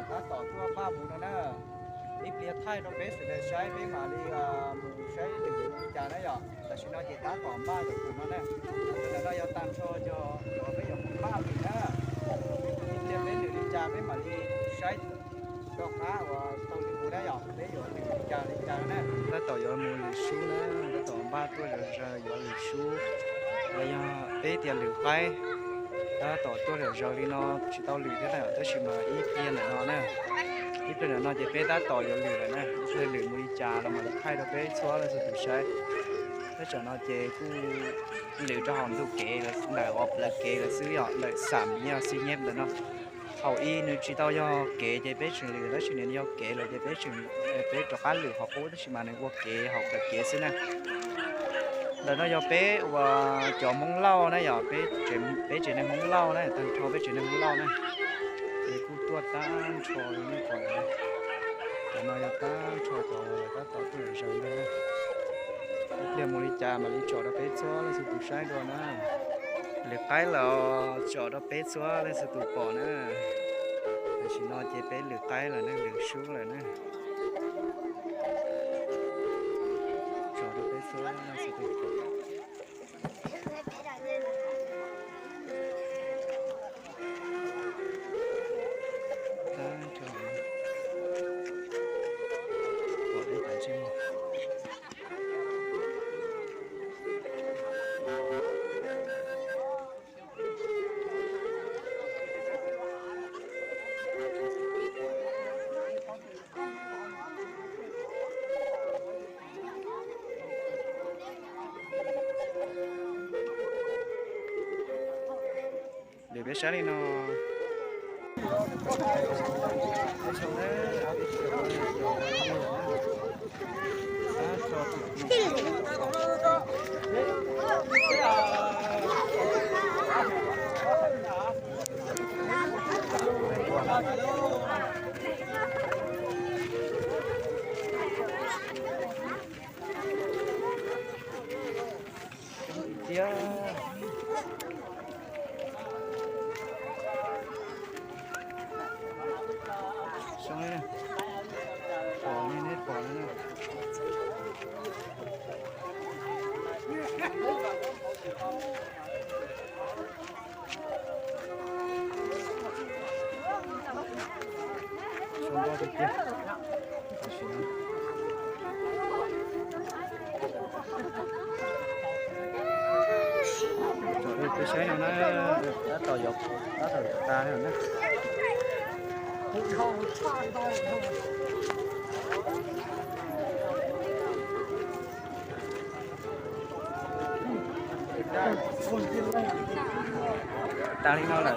Tab tom tuaj npaj mus no na. Ib pliag thaij rau peb sawv daws saib, peb mam li mus saib lwm li cas na yom. Tam sim no ces tab tom npaj rau tus no na. Ntawm no yog tag nrho cov uas peb yuav mus npaj lwm na. Ib pliag peb lwm li cas peb mam li saib rov qab uas tau li mus na yom, peb yuav lwm li cas li cas na. Tab tom yuav mus lwm sub na, tab tom npaj tuaj zom zaws yuav lwm sub. Los yog peb tias lwm qaib, tab tom tuaj zom zaws li no tsis tau lwm thiab na, tab sis mas ib pliag ntawm no na, ib pliag ntawm no ces peb tab tom yuav lwm lawm na, ib pliag lwm mus li cas los mam li thaij rau peb txhua leej txhua tus saib. Tab tom no ces kuj lwm rau hauv ntug kev ntawm qhov plawv kev lawm xwb yom, ntawm xam yog xi nyiab ntawm no. Thaum ub nws tsis tau yog kev ces peb tseem lwm, tab sis nws yog kev lawm ces peb tseem, peb rov qab lwm qhov qub, tab sis mas nws ua kev hauv plawv kev xwb na. Ntawm no yog peb uas cov Hmoob Lauj na yom, peb tsev neeg Hmoob Lauj na, tag nrho peb tsev neeg Hmoob Lauj na. Ces kuj tuaj tag nrho li nej pom na. Cov no yog tag nrho cov uas tab tom tuaj zom zaws ntawd na. Ib pliag mus li cas mam li tsom rau peb txhua leej txhua tus saib dua na. Lwm qaib los tsom rau peb txhua leej txhua tus pom na. Tam sim no ces peb lwm qaib lawm ne, lwm sub lawm ne. Tsom rau peb txhua leej txhua tus pom. Tag nrho pom deb tas zog. Lwm peb saib li no. Tiag. Soo, pom li nej pom li na. Soo nkauj tiag tiag. Peb saib no na, tab tom yuav, tab tom yuav tas no na. Tas li no lawm.